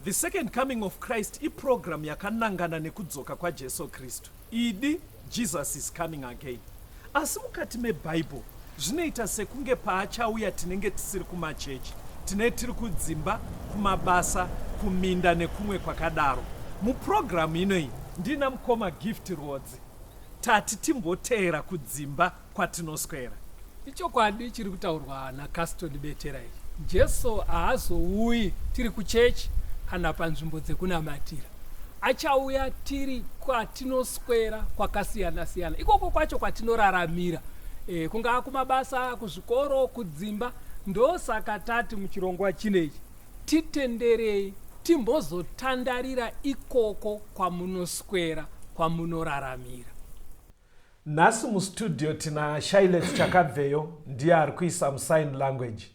The Second Coming of Christ iprogram yakanangana nekudzoka kwaJesu Kristu. Idi, Jesus is coming again. Asi mukati meBible zvinoita sekunge paachauya tinenge tisiri kumachechi, tine tiri kudzimba, kumabasa, kuminda nekumwe kwakadaro. Muprogramu inoyi ndina mukoma Gift Rwodzi. Tati timboteera kudzimba kwatinoswera. Ichokwadi chiri kutaurwa naCaston Betera ichi. Jesu haazouyi tiri kuchechi kana panzvimbo dzekunamatira. Achauya tiri kwatinoswera kwakasiyana siyana, ikoko kwacho kwatinoraramira, kungaa kumabasa, kuzvikoro, kudzimba. Ndosaka tati muchirongwa chinechi titenderei timbozotandarira ikoko kwamunoswera, kwamunoraramira. Nhasi mustudio tina Shylet Chakabveyo, ndiye ari kuisa musign language.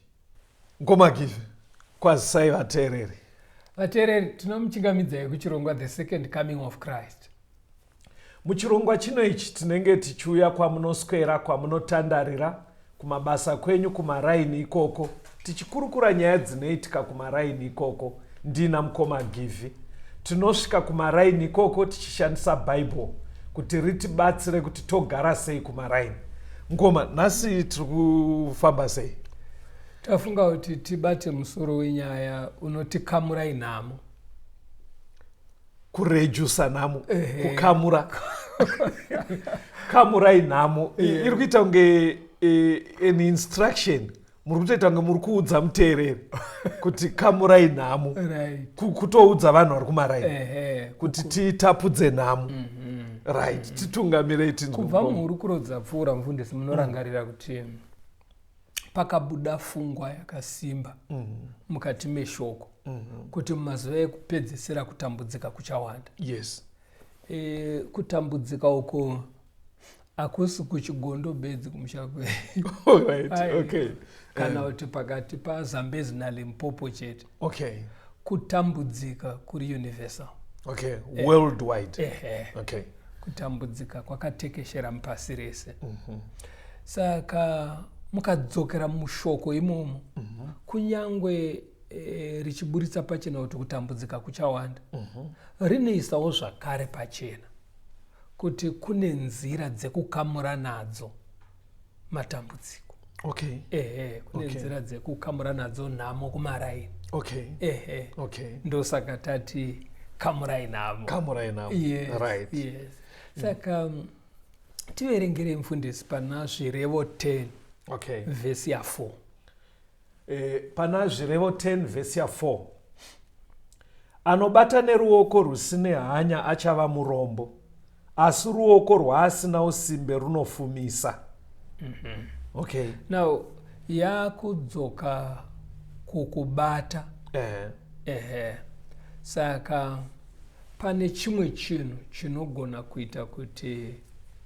Ngoma Give, kwazisai vateereri. Vateereri, tinomuchingamidzai kuchirongwa The Second Coming of Christ. Muchirongwa chino ichi tinenge tichiuya kwamunoswera, kwamunotandarira, kumabasa kwenyu, kumaraini ikoko, tichikurukura nyaya dzinoitika kumaraini ikoko. Ndina mukoma Givhi. Tinosvika kumaraini ikoko tichishandisa Bible kuti ritibatsire kuti togara sei kumaraini. Mukoma, nhasi tiri kufamba sei? Tafunga kuti tibate musoro wenyaya unoti kamurai nhamo. Kurejusa nhamo, kukamura. Kamurai nhamo. Iri kuita kunge an instruction. Muri kutoita kunge muri kuudza muteereri kuti kamurai nhamo. Kutoudza vanhu vari kumaraini kuti titapudze nhamo. Right, titungamirei tinzwe. Kubva muhurukuro dzapfuura, mufundisi, munorangarira kuti pakabuda fungwa yakasimba mukati meshoko kuti mumazuva ekupedzisira kutambudzika kuchawanda. Kutambudzika uko hakusi kuchigondo bedzi kumusha kwe. Kana kuti pakati paZambezi naLimpopo chete. Kutambudzika kuri universal. Worldwide. Kutambudzika kwakatekeshera mupasi rese. Saka mukadzokera mushoko imomo, kunyangwe richiburitsa pachena kuti kutambudzika kuchawanda, rinoisawo zvakare pachena kuti kune nzira dzekukamura nadzo matambudziko. Kune nzira dzekukamura nadzo nhamo kumaraini. Ndosaka tati kamurai nhamo. Kamurai nhamo. Yes, yes. Saka tiverengerei mufundisi pana Zvirevo 10 vhesi ya4. Pana Zvirevo 10 vhesi ya4. Anobata neruoko rusine hanya achava murombo, asi ruoko rwaasina usimbe runofumisa. Now yakudzoka kukubata. Saka pane chimwe chinhu chinogona kuita kuti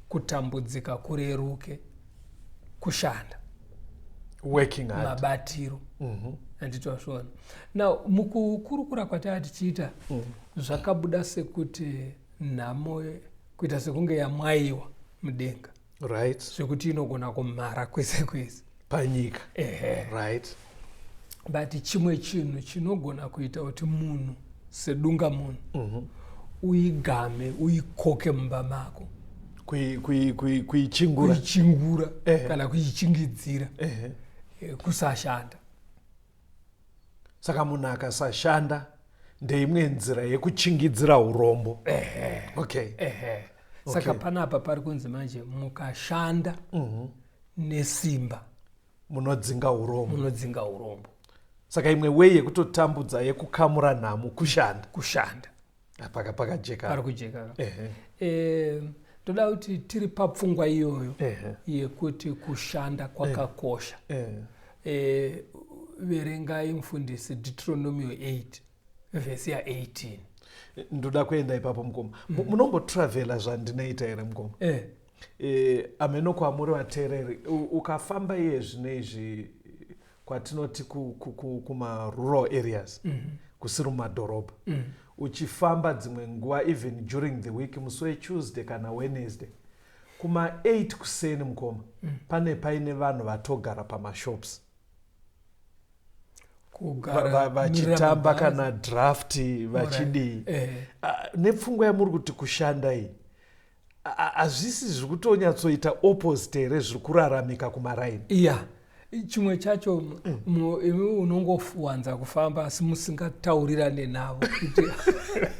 kutambudzika kureruke, kushanda. Working hard. Mabatiro. Handiti wazviona? Now mukukurukura kwataa tichiita, zvakabuda sekuti nhamo kuita sekunge yamwayiwa mudenga. Zvekuti inogona kumhara kwese kwese panyika. But chimwe chinhu chinogona kuita kuti munhu sedunga munhu uigame, uikoke mumba mako, Kuichingura. Kuichingura kana kuichingidzira, kusashanda. Saka munhu akasashanda ndeimwe nzira yekuchingidzira urombo. Saka panapa pari kunzi manje mukashanda nesimba munodzinga urombo. Munodzinga urombo. Saka imwe way yekutotambudza, yekukamura nhamo, kushanda. Kushanda. Paka pakajeka. Pari kujeka. Ndoda kuti tiri papfungwa iyoyo yekuti kushanda kwakakosha. Verengai mufundisi Deuteronomio 8 vhesi ya18. Ndoda kuenda ipapo, mukoma. Munombotravhela zvandinoita here, mukoma? Ameno kwamuri vateereri, ukafamba iye zvino izvi kwatinoti kumarural areas, kusiri mumadhorobha, uchifamba dzimwe nguva, even during the week, musi weTuesday kana Wednesday, kuma8 kuseni, mukoma, pane paine vanhu vatogara pamashops. Kugara vachitamba kana draft vachidii. Nepfungwa yamuri kuti kushanda iyi, hazvisi zviri kutonyatsoita opposite here zviri kuraramika kumaraini? Iya, chimwe chacho, imi unongowanza kufamba asi musingataurirane navo kuti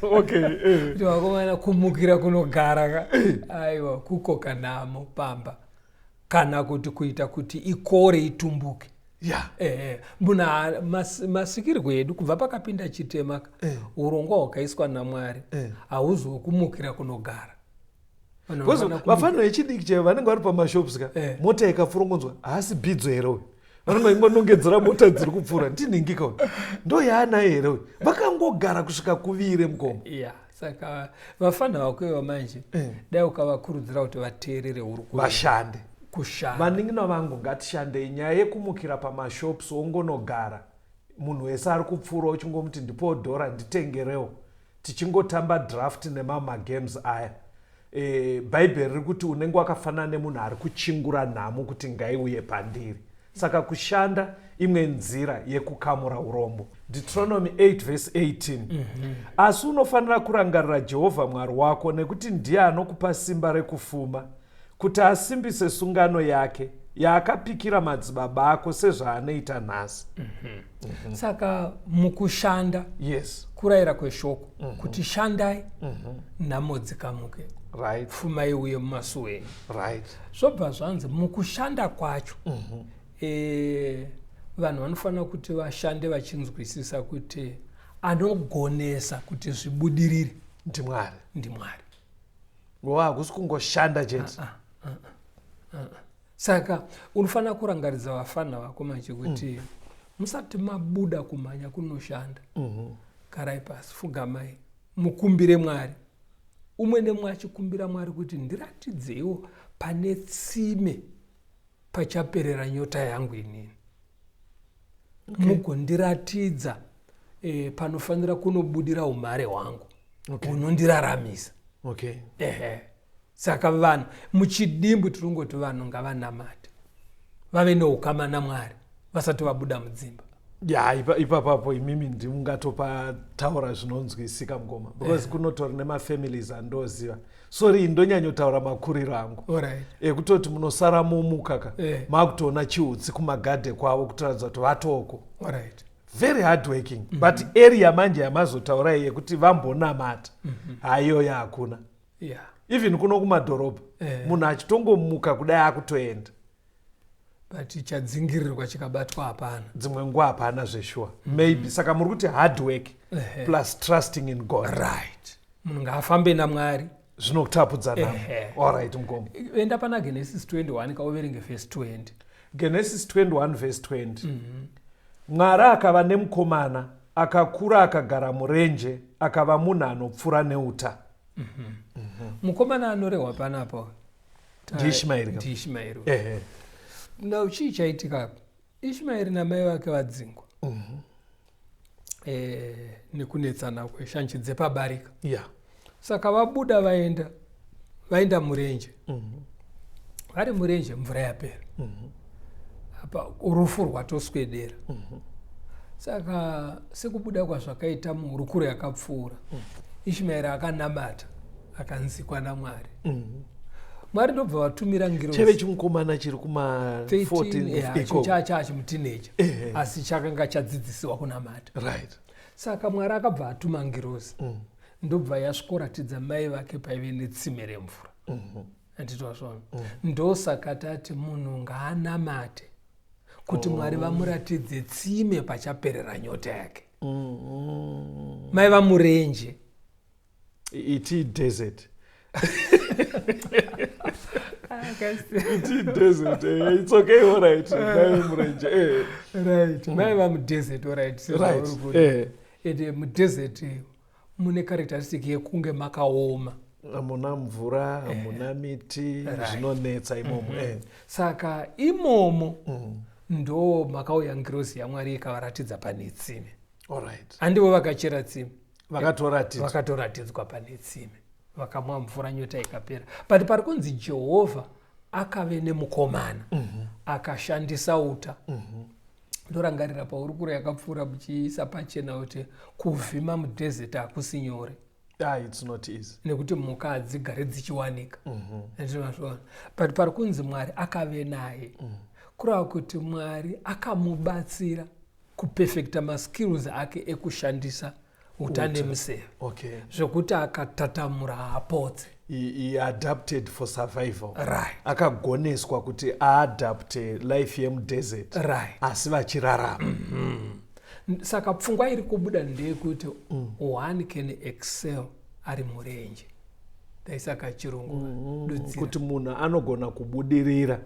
kuti vakomana, kumukira kunogara ka, aiwa, kukoka nhamo pamba kana kuti kuita kuti ikore itumbuke. Ehe, munhu masikirwo edu kubva pakapinda chitema ka, urongwa hwakaiswa naMwari hauzi hwekumukira kunogara. Vanhu Because vanofanira vafanira vechidiki chaivo vanenge vari pamashops ka, mota ikapfurongonzwa, haasi bhidzo here uyu? Vanenge vachingonongedzera mota dziri kupfuura, ndinhingika uyu, ndo yaanayo here uyu? Vakangogara kusvika kuvire, mukoma. Ya, saka vafana vakweva manje, dai ukavakurudzira kuti vateerere hurukuro. Vashande. Kushanda. Vanin'ina vangu, ngatishandei. Nyaya yekumukira pamashops wongonogara, munhu wese ari kupfuura uchingomuti ndipowo dhora nditengerewo, tichingotamba draft nemamagames aya, Bhaibheri riri kuti unenge wakafanana nemunhu ari kuchingura nhamo kuti ngaiuye pandiri. Saka kushanda imwe nzira yekukamura urombo. Deuteronomy 8 verse 18: Asi unofanira kurangarira Jehovha Mwari wako, nekuti ndiye anokupa simba rekufuma, kuti asimbise sungano yake yaakapikira madzibaba ako, sezvaanoita nhasi. Saka mukushanda, kurayira kweshoko kuti shandai, nhamo dzikamuke, pfuma iuye mumasuo enyu. Zvobva zvanzi mukushanda kwacho, vanhu vanofanira kuti vashande vachinzwisisa kuti anogonesa kuti zvibudirire NdiMwari. NdiMwari. Wa hakusi kungoshanda chete. Saka unofanira kurangaridza vafana vako manje kuti musati mabuda kumhanya kunoshanda, garai pasi, fugamai, mukumbire Mwari, umwe nemumwe achikumbira Mwari kuti ndiratidzeiwo pane tsime pachaperera nyota yangu inini, mugondiratidza panofanira kunobudira umhare hwangu hunondiraramisa. Ehe, saka vanhu muchidimbu tirongoti vanhu ngavanamate, vave neukama naMwari vasati vabuda mudzimba. Ya, ipapapo imimi ndimungatopa zvinonzwisika, mukoma, because kunotori nemafamilies andoziva, sorry, ndonyanyotaura makuriro angu, ekutoti munosara mumuka ka, makutoona chiutsi kumagadhe kwavo kutoratidza kuti vatoko. Very hard working, but area manje yamazotaura yekuti vambonamata, haiyoyo hakuna. Even kuno kumadhorobha, munhu achitongomuka kudai akutoenda. But chadzingirirwa chikabatwa hapana. Dzimwe nguva hapana zvesure, maybe. Saka muri kuti hard work plus trusting in God. Right, munhu ngaafambe naMwari. Zvinotapudza namo. Alright, mukoma. Enda pana Genesis 21 kauverenge verse 20. Genesis 21 verse 20: Mwari akava nemukomana, akakura, akagara murenje, akava munhu anopfura neuta. Mukomana anorehwa panapa NdiIshmaeri ka? NdiIshmaeri. Now chii chaitika apa? Ishmaeri namai vake vadzingwa nekunetsana kweshanji dzepabarika. Saka vabuda vaenda, vaenda murenje. Vari murenje, mvura yapera apa, rufu rwatoswedera. Saka sekubuda kwazvakaita muhurukuro yakapfuura, Ishmaeri akanamata, akanzikwa naMwari. Mwari ndobva vatumira ngirozi. Cheve chimukomana chiri kuma 14 ikoko. Chachi muteenager, asi chakanga chadzidzisiwa kunamata. Saka Mwari akabva atuma ngirozi, ndobva yasvikoratidza mai vake paive netsime remvura. Anditwa zvona? Ndosaka tati munhu ngaanamate kuti Mwari vamuratidze tsime pachaperera nyota yake. Mai vamurenje. Iti desert, iti desert. It's okay, all right, mai murenje. Right, mai vamudesert, alright. Ende mudesert mune characteristic yekunge makaoma. Hamuna mvura, hamuna miti, zvinonetsa imomo. Saka imomo ndo makauya ngirozi yaMwari ikavaratidza pane tsime. Handivo vakachera tsime? Vakatoratidzwa. Vakatoratidzwa pane tsime, vakamwa mvura, nyota ikapera. But pari kunzi Jehovha akave nemukomana akashandisa uta. Ndorangarira pahurukuro yakapfuura muchiisa pachena kuti kuvhima mudesert hakusi nyore. Ah, it's not easy. Nekuti mhuka hadzigare dzichiwanika. Ndizvona. But pari kunzi Mwari akave naye. Kureva kuti Mwari akamubatsira kupefekta maskills ake ekushandisa uta nemuseve. Okay. Zvekuti akatatamura haapotse. He adapted for survival. Right. Akagoneswa kuti aadapte life yemudesert. Right. Asi vachirarama. Saka pfungwa iri kubuda ndeyekuti one can excel ari murenje. Ndaisaka chirungu dudzira. Kuti munhu anogona kubudirira.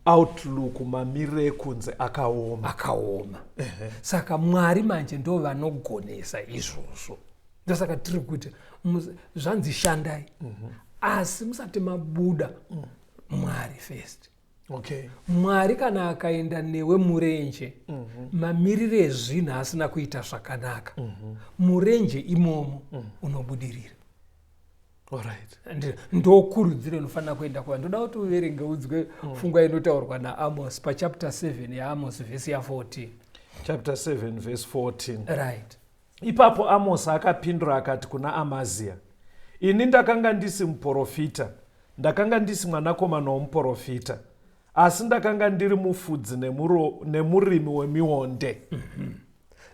Outlook mamiriro ekunze akaoma. Akaoma. Saka Mwari manje ndo vanogonesa izvozvo. Ndosaka tiri kuti zvanzi shandai. Asi musati mabuda Mwari first. Okay. Mwari kana akaenda newe murenje, mamiriro ezvinhu asina kuita zvakanaka, murenje imomo unobudirira. All right. Ndokurudziro inofanira kuenda kuvanhu. Ndoda kuti uverenge udzwe pfungwa inotaurwa naAmos pachapter 7 yaAmos vhesi ya14. Chapter 7 verse 14. Right. Ipapo Amos akapindura akati kuna Amazia, ini ndakanga ndisi muprofita, ndakanga ndisi mwanakomana womuprofita, asi ndakanga ndiri mufudzi nemurimi wemionde.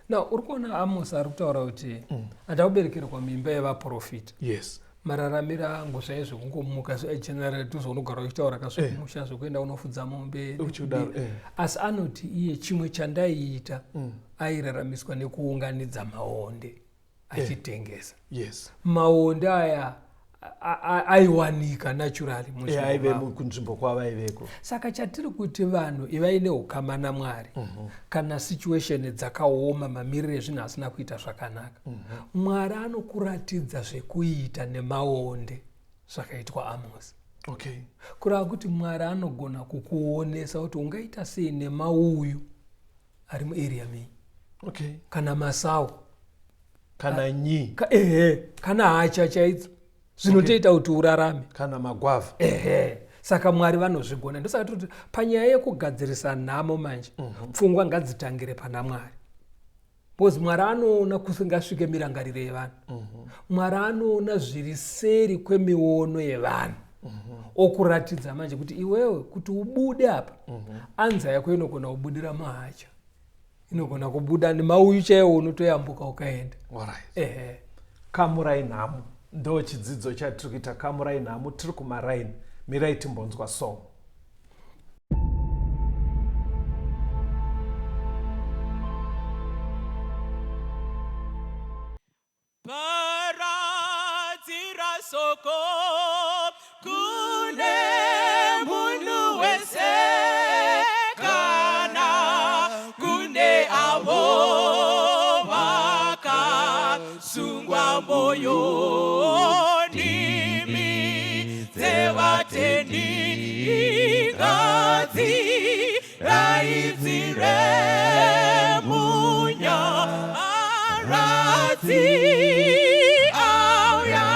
Now, uri kuona Amos ari kutaura kuti handakuberekerwa muimba yevaprofita. Yes. Mararamiro angu zvaizvo kungomuka general tozonogara uchitaura kazvekumusha zvekuenda unofudza mombe. Uchidaro, Asi anoti iye chimwe chandaiita airaramiswa nekuunganidza maonde achitengesa. Yes. Maonde aya aiwanika naturally munzvimbo Aive mavo. kunzvimbo kwavaiveko. Saka chatiri kuti vanhu ivai neukama naMwari. Kana situation dzakaoma, mamiriro ezvinhu asina kuita zvakanaka, Mwari anokuratidza zvekuita nemaonde zvakaitwa Amos. Okay. Kureva kuti Mwari anogona kukuonesa kuti ungaita sei nemauyu ari muarea menyu. Okay. Kana masau. Kana nyi. Kana hacha chaidzo. Zvinotoita kuti urarame. Kana magwavha. Saka Mwari vanozvigona. Ndosaka tiri kuti panyaya yekugadzirisa nhamo manje, pfungwa ngadzitangire pana Mwari. Because Mwari anoona kusingasvike mirangariro yevanhu. Mwari anoona zviri seri kwemiono yevanhu. Okuratidza manje kuti iwewe kuti ubude apa, anza yako inogona kubudira muhacha. Inogona kubuda nemauyu chaiwo unotoyambuka ukaenda. All right. Kamurai nhamo. Ndo chidzidzo chatiri kuita, kamurai nhamo, tiri kumaraini. Mirai timbonzwa song. Paradzira soko kune munhu wese kana kune avo vakasungwa moyo ndimi dzevatendi ngadzi raidzire munyaradzi auya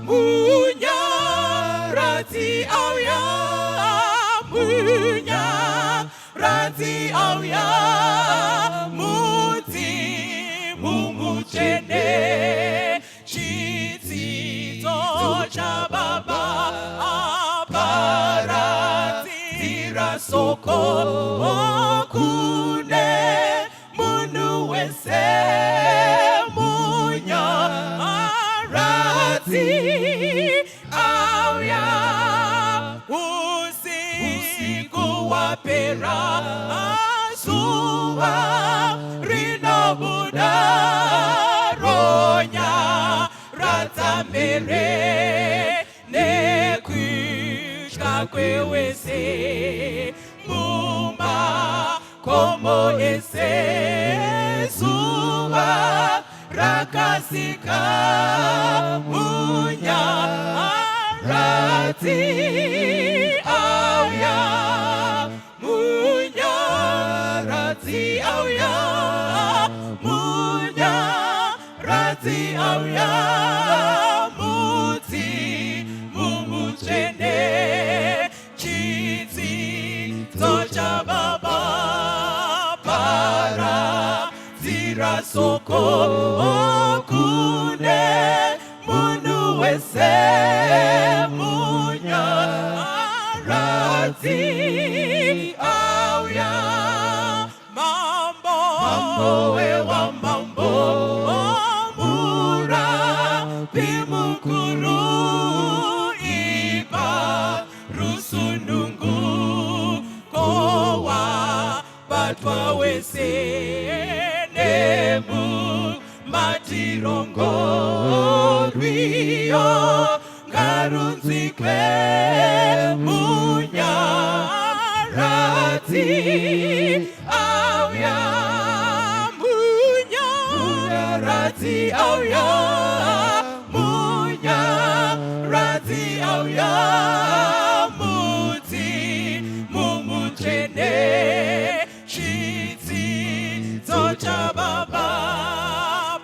munyaradzi auya munyaradzi auya mudzimu mutsvene chidzidzo chababa aparadzira soko kune munhu wese munyaradzi auya usiku wapera zuva rinobuda ronya radzamhere nekutya kwewese mumakomo ese zuva rakasika munyaradzi auya munyaradzi auya munyaradzi auya mudzimu mutsvene chidzidzo chababa. soko kune munhu wese munyaradzi auya. Mambo, mambo wewamambo, murapi mukuru, ipa rusununguko wabatwa wese nemumatirongo. Rwiyo ngarunzwikwe, munyaradzi auya, munyaradzi auya, munyaradzi auya, mudzimu mutsvene, chitsidzo chababa,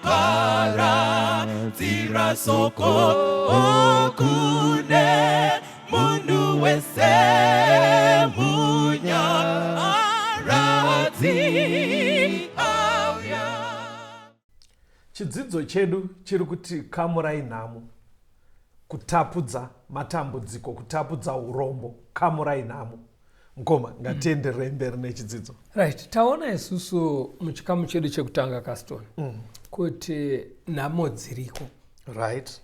paradzira soko kune munhu wese, munyaradzi auya. Chidzidzo chedu chiri kuti kamurai nhamo, kutapudza matambudziko, kutapudza urombo. Kamurai nhamo. Mukoma, ngatiendererei mberi nechidzidzo. Right, taona isusu muchikamu chedu chekutanga, Caston, kuti nhamo dziriko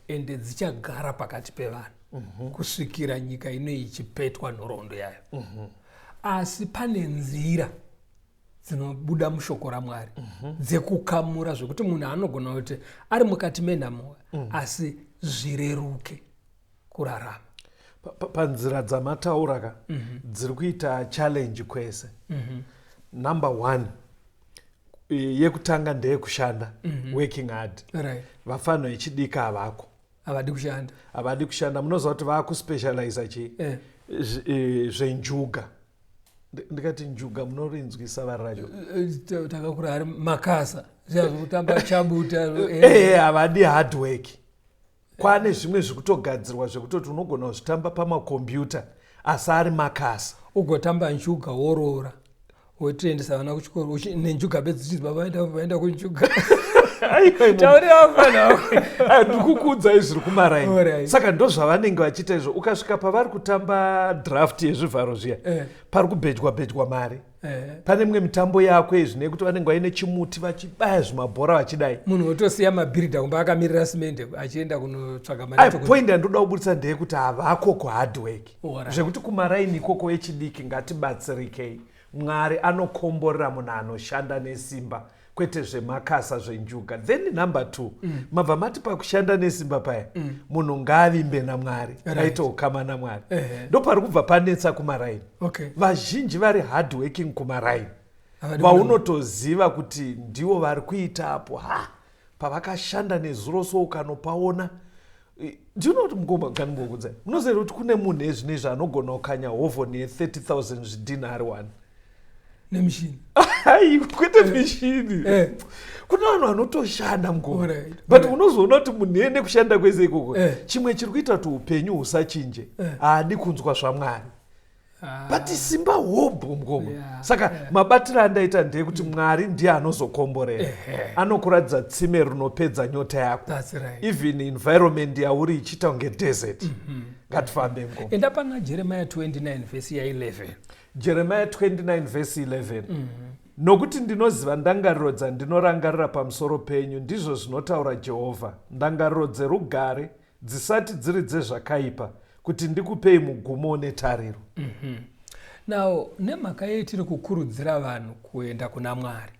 ende dzichagara pakati pevanhu kusvikira nyika ino ichipetwa nhoroondo yayo. Asi pane nzira dzinobuda mushoko raMwari dzekukamura, zvekuti munhu anogona kuti ari mukati menhamo, asi zvireruke kurarama. Panzira dzamataura ka, dziri kuita challenge kwese. Number one, yekutanga ndeyekushanda, working hard. Vafanho vechidiki havako. Havadi kushanda. Havadi kushanda. Munoziva kuti vaakuspecializa chii? Zvenjuga. Ndikati njuga, munorinzwisa vari racho? Takakura ari makasa, zviya zvekutamba chabuta. Havadi hard work. Kwane zvimwe zvekutogadzirwa zvekutoti unogona kuzvitamba pamakombiyuta, asi ari makasa. Ugotamba njuga, woroora, wotoendesa vana kuchikoro nenjuga bedzi, uchinzi baba vaenda kunjuga. Taurira vafana. Ndikukuudzai zviri kumaraini. Saka ndo zvavanenge vachiita izvo. Ukasvika pavari kutamba draft yezvivharo zviya, pari kubhejwa bhejwa mari. Pane mimwe mitambo yako izvi nekuti vanenge vaine chimuti, vachibaya zvimabhora vachidai. Munhu wotosiya mabhiridha kumba akamirira simende, achienda kunotsvaga mari yacho. Point yandoda kubudisa ndeyekuti havako kuhard work. Zvekuti kumaraini ikoko echidiki, ngatibatsirikei. Mwari anokomborera munhu anoshanda nesimba, kwete zvemakasa, zvenjuga. Then number two, mabva mati pakushanda nesimba paya, munhu ngaavimbe naMwari, aite ukama naMwari. Ndopari kubva panetsa kumaraini. Vazhinji vari hard working kumaraini, Havadi. vaunotoziva kuti ndivo vari kuita apo, ha, pavakashanda nezuro, so ukanopaona. Ndinoti mukoma, kanimbokudzai, munoziva kuti kune munhu ezvinezvi anogona kukanya hovhoni ye30 000 zvidhina ari one? Nemishini? Ai, kwete mishini. Kune vanhu vanotoshanda, mukoma, but unozoona kuti munhu ene kushanda kwese ikoko, chimwe chiri kuita kuti upenyu husachinje, haadi kunzwa zvaMwari. But simba hobho, mukoma. Saka mabatiro andaita ndeyekuti Mwari ndiye anozokomborera, anokuratidza tsime rinopedza nyota yako, That's right. even environment yauri ichiita kunge desert. Ngatifambe, mukoma. Enda pana Jeremiah 29 vhesi ya11. Jeremiah 29 vhesi 11: "Nokuti ndinoziva ndangariro dzandinorangarira pamusoro penyu, ndizvo zvinotaura Jehovha, ndangariro dzerugare, dzisati dziri dzezvakaipa, kuti ndikupei mugumo une tariro." Now, nemhaka yei tiri kukurudzira vanhu kuenda kuna Mwari?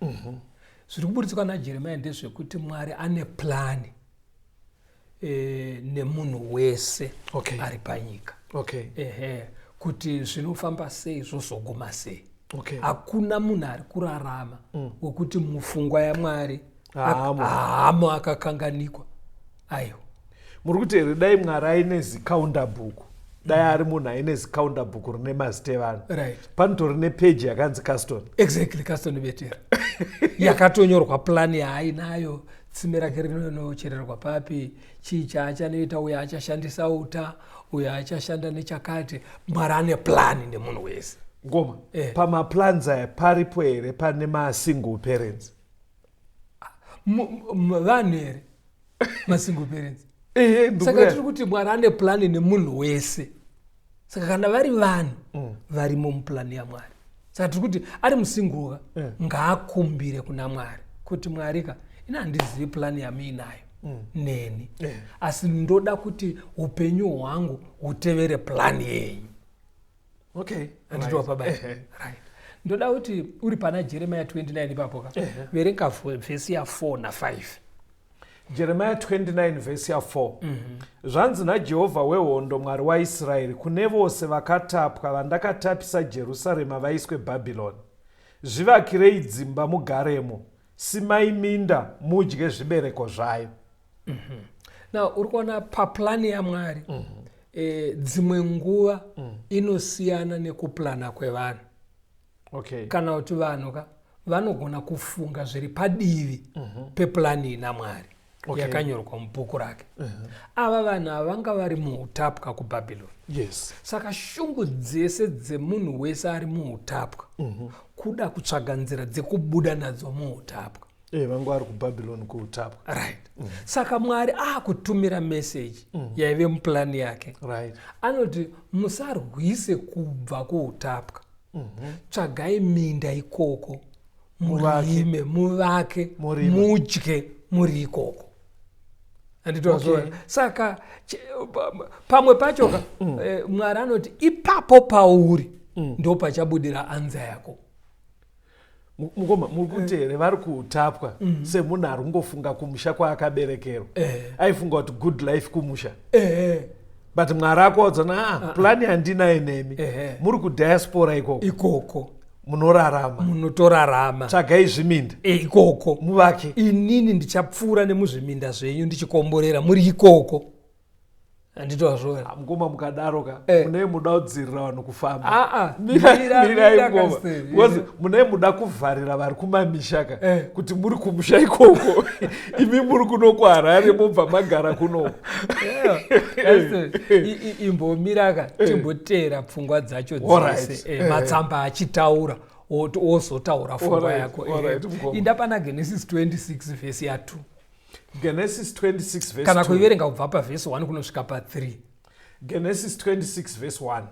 Zviri kuburitswa naJeremiah ndezvekuti Mwari ane plani nemunhu wese ari panyika. Ehe, kuti zvinofamba sei, zvozoguma sei. Hakuna munhu ari kurarama wekuti mupfungwa yaMwari Haamo. Haamo, akakanganikwa, aiwa. Muri kuti here dai Mwari aine zikaunda bhuku, dai ari munhu aine zikaunda bhuku rine mazita evanhu, panotori nepeji yakanzi Caston? Exactly, Caston Betera, yakatonyorwa plani yaainayo, tsime rake rinonochererwa papi, chii chaachanoita, uyo achashandisa uta, uyo achashanda nechakati. Mwari ane plani nemunhu wese. Ngoma. Pamaplans aya paripo here pane masingle parents? Vanhu here masingle parents? Saka tiri kuti Mwari ane plani nemunhu wese. Saka kana vari vanhu varimo muplani yaMwari, saka tiri kuti ari musingle ka, ngaakumbire kuna Mwari kuti, "Mwari ka, ina handizivi plani yamuinayo neni, asi ndoda kuti upenyu hwangu hutevere plani yenyu." Handiti wapabata? Right, ndoda kuti uri pana Jeremiah 29 ipapo ka, verenga vhesi ya4 na5. Jeremiah 29 vhesi ya4. Zvanzi naJehovha wehondo, Mwari waIsraeri, kune vose vakatapwa vandakatapisa Jerusarema vaiswe Bhabhironi: Zvivakirei dzimba mugaremo, simai minda mudye zvibereko zvayo. Now uri kuona paplani yaMwari, dzimwe nguva inosiyana nekuplana kwevanhu, kana kuti vanhu ka vanogona kufunga zviri padivi peplani ina Mwari yakanyorwa mubhuku rake. Ava vanhu ava vanga vari muutapwa kuBhabhironi. Saka shungu dzese dzemunhu wese ari muutapwa kuda kutsvaga nzira dzekubuda nadzo muutapwa. Vanga vari kuBhabhironi kuutapwa. Right, saka Mwari akutumira meseji yaive muplani yake. Anoti musarwise kubva kuutapwa, tsvagai minda ikoko, Muvake. murime, muvake, Murime. mudye muri ikoko. Handiti? Saka pamwe pacho ka, Mwari anoti ipapo pauri ndo pachabudira answer yako. Mukoma, muri kuti here vari kuutapwa, semunhu ari kungofunga kumusha kwaakaberekerwa, aifunga kuti good life kumusha, but Mwari akuudza na, "Ah, plani handinaye nemi. Muri kudiaspora ikoko, ikoko munorarama, munotorarama, tsvagai zviminda, ikoko, muvake. Inini ndichapfuura nemuzviminda zvenyu ndichikomborera muri ikoko." Handiti wazviona? Ah, mukoma, mukadaro ka, munee muda kudzirira vanhu kufamba. Aa. Mirai, mira, mukoma. Kastel. Because munee muda kuvharira vari kumamisha ka kuti muri kumusha ikoko, imi muri kuno kuHarare, mobva magara kunoko. Kastel, imbomira ka, timboteera pfungwa dzacho dzese. Matsamba achitaura, wozotaura pfungwa yako. Alright, mukoma. Inda pana Genesis 26 vhesi ya2. Genesis 26 verse Kana 2. kuiverenga kubva pavhesi 1 kunosvika pa3. Genesis 26 verse 1.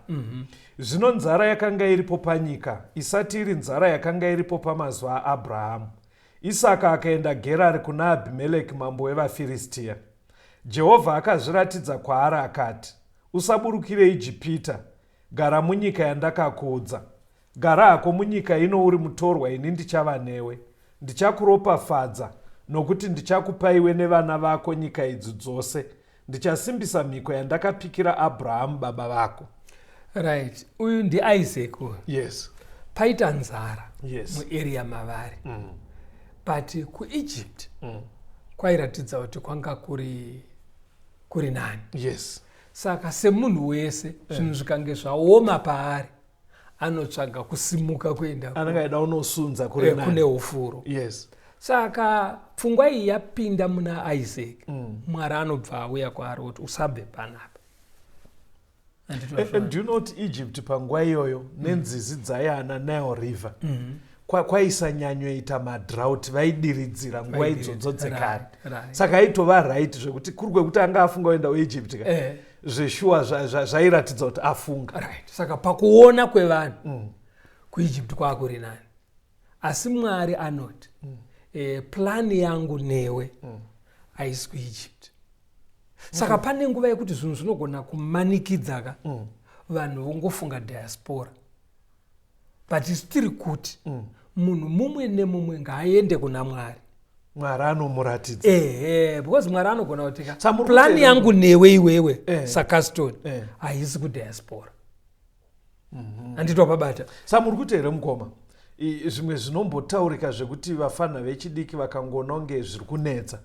Zvino nzara yakanga iripo panyika, isati iri nzara yakanga iripo pamazuva aAbhurahamu. Isaka akaenda Gerari kuna Abhimeleki mambo wevaFiristiya. Jehovha akazviratidza kwaari akati, "Usaburukire Ijipita, gara munyika yandakakuudza. Gara hako munyika ino uri mutorwa, ini ndichava newe, ndichakuropafadza, nokuti ndichakupa iwe nevana vako nyika idzi dzose. Ndichasimbisa mhiko yandakapikira Abrahamu baba vako." Right, uyu ndiIsaac uyu. Paita nzara muarea mavari, but kuEgypt kwairatidza kuti kwanga kuri nani. Saka semunhu wese, zvinhu zvikange zvaoma paari, anotsvaga kusimuka kuenda Anenge aida unosunza kure nani. Kune ufuro. Saka pfungwa iyi yapinda muna Isaac, Mwari anobva auya kwaari kuti, "Usabve panapa." Handiti wazviona? And do you know kuti Egypt panguva iyoyo nenzizi dzaiana Nile River, kwaisanyanyoita madrought, vaidiridzira nguva idzodzo dzekare. Saka aitova right zvekuti kuri kwekuti anga afunga kuenda kuEgypt ka, zveshuwa zvairatidza kuti afunga. Right, saka pakuona kwevanhu, kuEgypt kwakuri nani, asi Mwari anoti, plani yangu newe haisi kuEgypt." Saka pane nguva yekuti zvinhu zvinogona kumanikidza ka, vanhu vongofunga diaspora, but isu tiri kuti munhu mumwe nemumwe ngaaende kuna Mwari. Mwari anomuratidza. Ehe, because Mwari anogona kuti ka, Saka muri plani kuti- yangu newe iwewe saCaston haisi kudiaspora. Handiti wapabata? Sa muri kuti here mukoma, zvimwe zvinombotaurika zvekuti vafana vechidiki vakangoona kunge zviri kunetsa,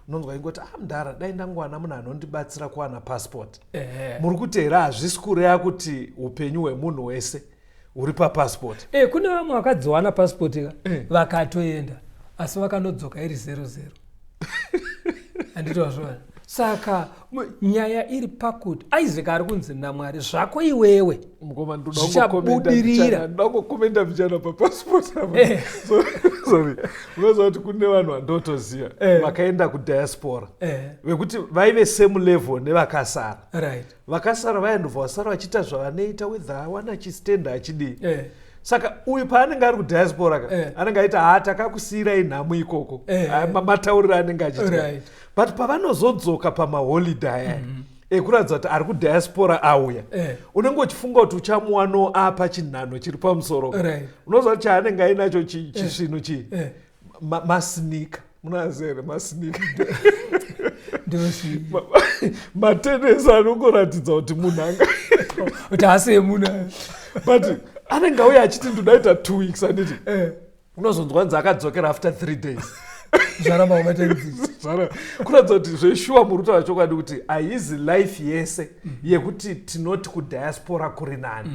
unonzwa ingoti, "A mudhara, dai ndangowana munhu anondibatsira kuwana passport." Muri kuti here hazvisi kureva kuti upenyu hwemunhu wese huri papassport? Kune vamwe vakadziwana pasipoti ka, vakatoenda, asi vakanodzoka iri 00. Handiti wazviona? Saka nyaya iri pakuti Isaac ari kunzi naMwari, zvako iwewe Mukoma, zvichabudirira. Ndoda kungokomenda mbichana papassport apa. Eh. Sorry, unoziva kuti kune vanhu vandotoziva vakaenda kudiaspora vekuti vaive same level nevakasara. Vakasara vaendobva vasara vachiita zvavanoita, whether awana chistand achidii. Saka uyu paanenge ari kudiaspora ka, anenge aita, "Ha, takakusiyirai nhamo ikoko." Ah, matauriro anenge achiita. But pavanozodzoka pamaholiday aya ekuratidza kuti ari kudiaspora auya, unenge uchifunga kuti uchamuwanawo apa chinhanho chiri pamusoro. Unoziva kuti chaanenge ainacho chisvinu chii? Masneaker. Munoaziva here masneaker? Ndozi Matenesi anongoratidza kuti munhu anga kuti haasi emunhu. But anenge auya achiti, "Ndodaita 2 weeks," handiti? Unozonzwa nzi akadzokera after 3 days. Zvaramba kubatanidzi. Kuratidza kuti zveshuwa muri kutaura chokwadi kuti haizi life yese yekuti tinoti kudiaspora kuri nani,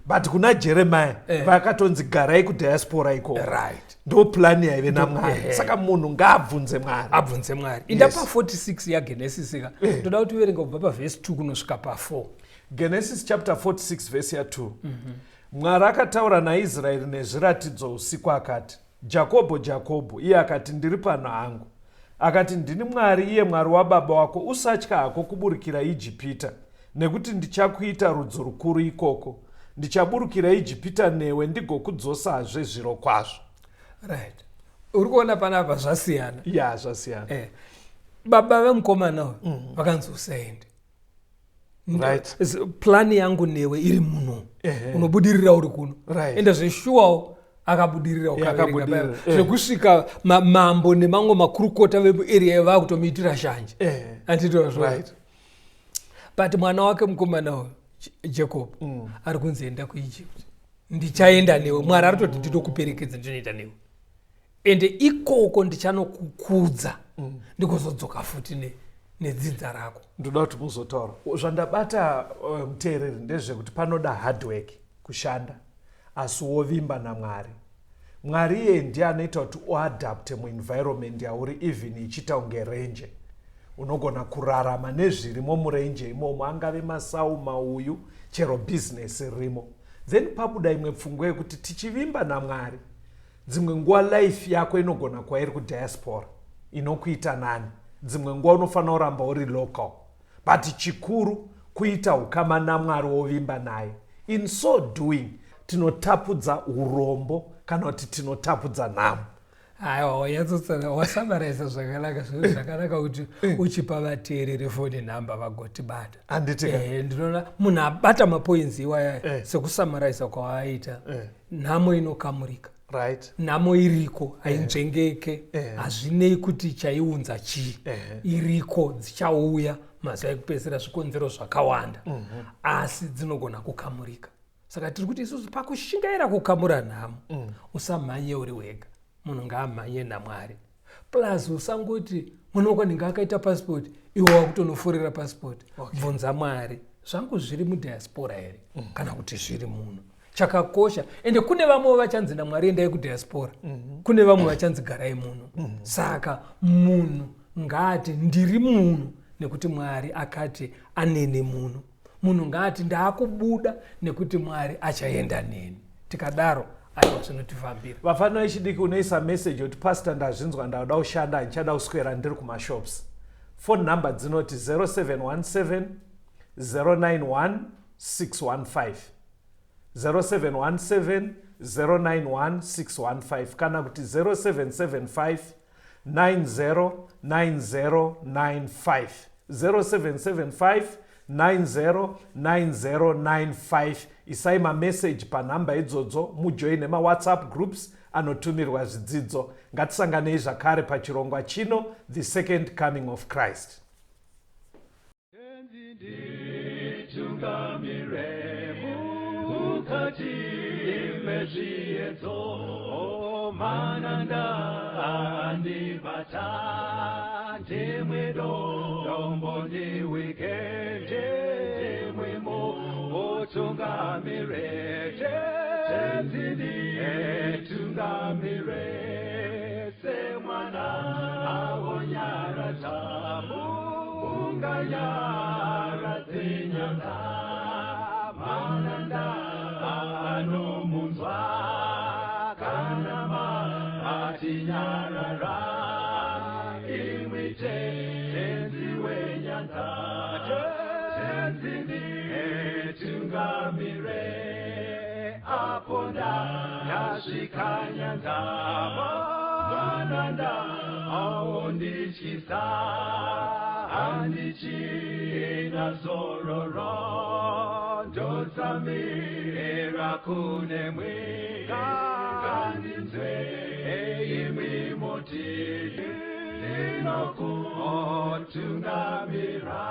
but kuna Jeremiah vakatonzi garai kudiaspora ikoko. Ndo plani yaive naMwari. Saka munhu ngaabvunze Mwari. Abvunze Mwari. Inda pa46 yaGenesis ka. Ndoda kuti uverenge kubva pavhesi 2 kunosvika pa4. Genesis chapter 46 vhesi ya2. Mwari akataura naIsraeri nezviratidzo usiku akati, "Jakobho, Jakobho." Iye akati, "Ndiri pano hangu." Akati, "Ndini Mwari, iye Mwari wababa wako. Usatya hako kuburukira Ijipita, nekuti ndichakuita rudzi rukuru ikoko. Ndichaburukira Ijipita newe, ndigokudzosazve zviro kwazvo." Right, uri kuona panapa zvasiyana. Ya, zvasiyana. Baba vemukomana uyu vakanzi usaende. Plani yangu newe iri muno. Unobudirira uri kuno. Ende zveshuwawo akabudirira ukaverenga Akabudirira, Bible. Zvekusvika mambo nemamwe makurukota vemuarea vakutomuitira shanje. Anditozvo. But mwana wake mukomana uyu Jacob ari kunzi enda kuEgypt, ndichaenda newe. Mwari ari kutoti ndinokuperekedza, ndinoenda newe, ende ikoko ndichanokukudza, ndigozodzoka futi nedzinza rako. Ndoda kuti muzotaura zvandabata, muteereri, ndezvekuti panoda hard work, kushanda, asi wovimba naMwari. Mwari iye ndiye anoita kuti uadapte muenvironment yauri, even ichiita kunge renje. Unogona kurarama nezvirimo murenje imomo, angave masau, mauyu, chero bhizinesi ririmo. Then pabuda imwe pfungwa yekuti tichivimba naMwari, dzimwe nguva life yako inogona kuva iri kudiaspora inokuita nani, dzimwe nguva unofanira kuramba uri local, but chikuru kuita ukama naMwari, wovimba naye. In so doing tinotapudza urombo kana kuti tinotapudza nhamo. Aiwa, wanyatsotsana, wasamaraiza zvakanaka. Zvinhu zvakanaka kuti uchipa vateereri foni nhamba vagotibata. Handitika? Ndinoona munhu abata mapoints iwaya sekusamaraisa kwaaita. Nhamo inokamurika. Nhamo iriko, hainzvengeke. Hazvinei kuti chaiunza chii. Iriko, dzichauya mazuva ekupedzisira, zvikonzero zvakawanda, asi dzinogona kukamurika. Saka tiri kuti isusu pakushingaira kukamura nhamo, usamhanye uri wega, munhu ngaamhanye naMwari. Plus usangoti mwana wako ndinge akaita passport, iwe wakutonoforera passport. Bvunza Mwari, zvangu zviri mudiaspora here kana kuti zviri muno? Chakakosha, ende kune vamwe vachanzi naMwari endai kudiaspora, kune vamwe vachanzi garai muno. Saka munhu ngaati ndiri munhu nekuti Mwari akati anene muno. Munhu ngaati ndaakubuda nekuti Mwari achaenda neni. Tikadaro, aiwa, zvinotifambira. Vafana vechidiki, unoisa meseji yekuti, "Pastor, ndazvinzwa, ndauda kushanda, handichada kuswera ndiri kumashops." Phone number dzinoti 0717 091 615, 0717 091 615, kana kuti 0775 909095, 0775 909095. Isai mameseji panhamba idzodzo, mujoine mawhatsapp groups anotumirwa zvidzidzo. Ngatisanganei zvakare pachirongwa chino, The Second Coming of Christ. Tungamire mukati mezviedzo, mananda andibata, ndimwe dombo ndiwike, ndimwemo utungamire, Tenzi nditungamire, semwana awonyaradza. Anyaradze nyanza, mananda anomunzwa, kana matinyarara, imwi Tenzi wenyanza, Tenzi nditungamire, apo ndasvika nyanza, mananda aondityisa, handichina zororo, ndotsamira kunemwi, ngandinzwe imwi moti, ndinokutungamira.